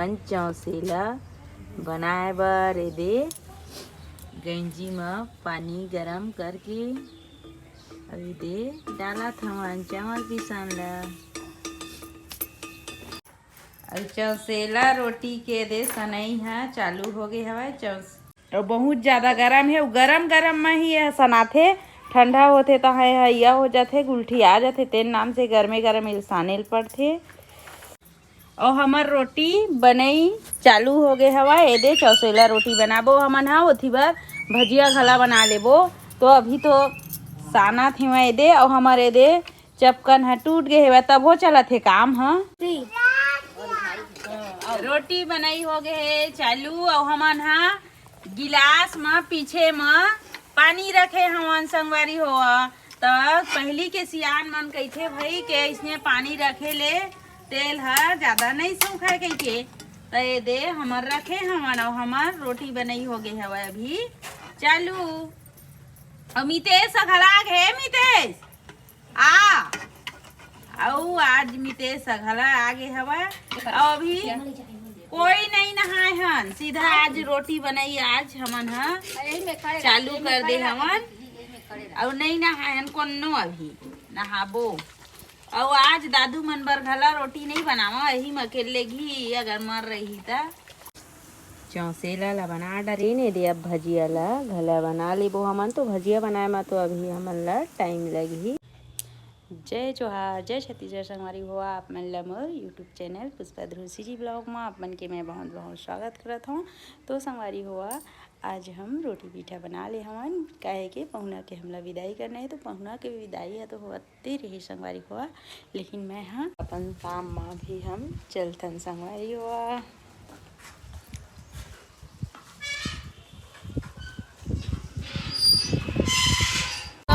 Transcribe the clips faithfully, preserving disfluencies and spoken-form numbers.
चौसेला बनाए बर एदे गंजी म पानी गरम करके अउ एदे डालत हवन चावल पिसान ला। अउ चौसेला रोटी के एदे सनई ह चालू हो गे हवय। चौस-, अउ बहुत ज्यादा गरम हे, अउ गरम गरम म ही यह सनाथे, ठंडा होथे त ह यह हो जाथे, गुलठी आ जाथे, तेन नाम से गरमे गरम इल साने ल पड़थे। अउ हमर रोटी बनई चालू हो गे हवय। एदे चौसेला रोटी बनाबो हमन ह, ओथी बर भजिया घला बना लेबो। तो अभी तो सानत हेवय एदे, अउ हमर एदे चपकन ह टूट गे हेवय, तभो चलत हे काम ह। रोटी बनई हो गे हे चालू, अउ हमन ह गिलास म पीछे म पानी रखे हवन संगवारी हो। त पहिली के सियान मन कहिथे भई के अइसने पानी रखे ले तेल ह ज्यादा नइ सूखाय कहिके। त एदे हमर रखे हवन अउ हमर रोटी बनई हो गे हवय अभी चालू। अउ मितेश ह घला आगे, मितेश आ। अउ आज मितेश ह घला आगे हवय। अउ अभी कोई नइ नहाए हन, सीधा आज रोटी बनई, आज हमन ह चालू कर दे हवन। अउ नइ नहाए हन कोनो, अभी नहाबो। अउ आज दादू मन बर घला रोटी नइ बनावा, एही म अकेले घी अगर मर रही त। चौसेला ला बना डरेन एदे, अब भजिया ला घला बना लेबो हमन। तो भजिया बनाए म तो अभी हमन ला टाइम लगही। जय जोहार, जय छत्तीसगढ़ संगवारी हो, आप मन ला मोर YouTube चैनल पुष्पा ध्रुव CG vlog म आप मन के मैं बहुत बहुत स्वागत करत हौं। तो संगवारी हो, आज हम रोटी पीठा बना ले हवन, काहे के पहुना के हमला विदाई करना हे, तो पहुना के विदाई ह तो होवत ते रहे संगवारी हो, लेकिन मैं ह अपन काम म भी हम चलथन संगवारी हो।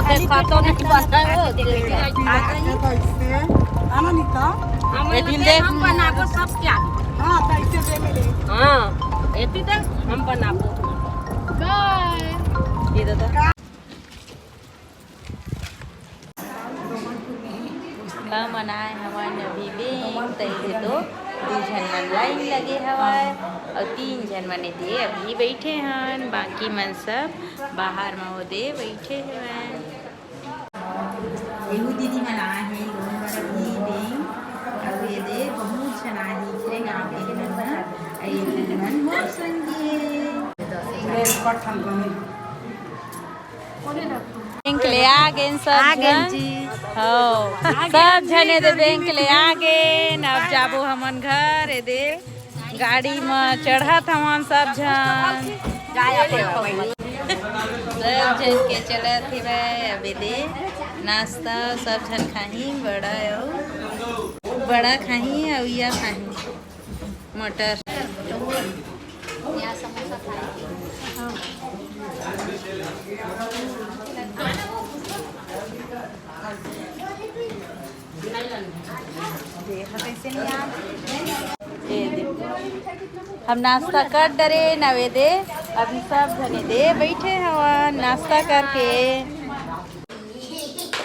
देखा तो नहीं पता है, वो देखा। आना नहीं था। हम ए दिन देख। हम बनाबो सब क्या? हाँ, कैसे दे मेरे? हाँ, एती तक हम बनाबो। बाय। ये दादा। हमन आए हवन अभी बेंक, तइसे तो दू झन मन लाइन लगे हवय अउ तीन झन मन एदे अभी बइठे हन, बाकी मन सब बाहर म ओदे बइठे हवय। एहू दीदी मन आए हे लोन बर अभी बेंक, अउ एदे बहुत झन आए हे, इकरे गाँव के मन ह, अउ ये मन मोर संगी हे। बेंक ले आ गेन सब आ गेन झन। जी। हौ, सब झन एदे बेंक ले आ गेन। अब जाबो हमन घर, एदे गाड़ी म चढ़त हवन सब झन। सब झन के चलत हेवय अब एदे नाश्ता, सब झन खाही, बड़ा अउ बड़ा खाही अउ इया खाही। मटर। यहाँ समोसा खाए। देखा कैसे नहीं आ। ये दे। हम नाश्ता कर डरे नवे दे, अभी सब झने दे बैठे हवन नाश्ता करके।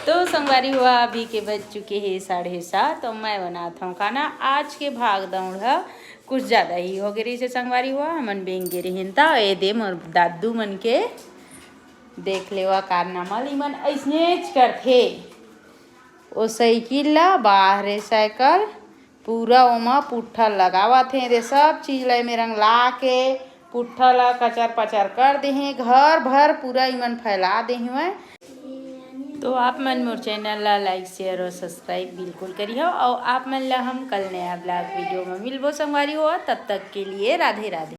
तो संगवारी हुआ, अभी के बज चुके हे साढ़े सात, तो मैं बनात हूँ खाना। आज के भाग दौड़ ह कुछ ज़्यादा ही हो गे रहिस हे संगवारी हुआ। हमन बेंक गे रहिन त ए दे मोर दादू मन के देख लेवा कारनामा ल, इमन अइसनेच करथे। ओ साइकिल ला बाहरे साइकिल पूरा ओमा पुट्ठा लगावत हे रे, सब चीज ला एमे रंगला के पुट्ठा ला कचर पचर कर देहे, घर भर पूरा इमन फैला दे हवय। तो आप मन मोर चैनल ला like, share और subscribe बिल्कुल करिहो, और आप मन ला हम कल नया vlog video में मिलबो संगवारी हो। तब तक के लिए राधे राधे।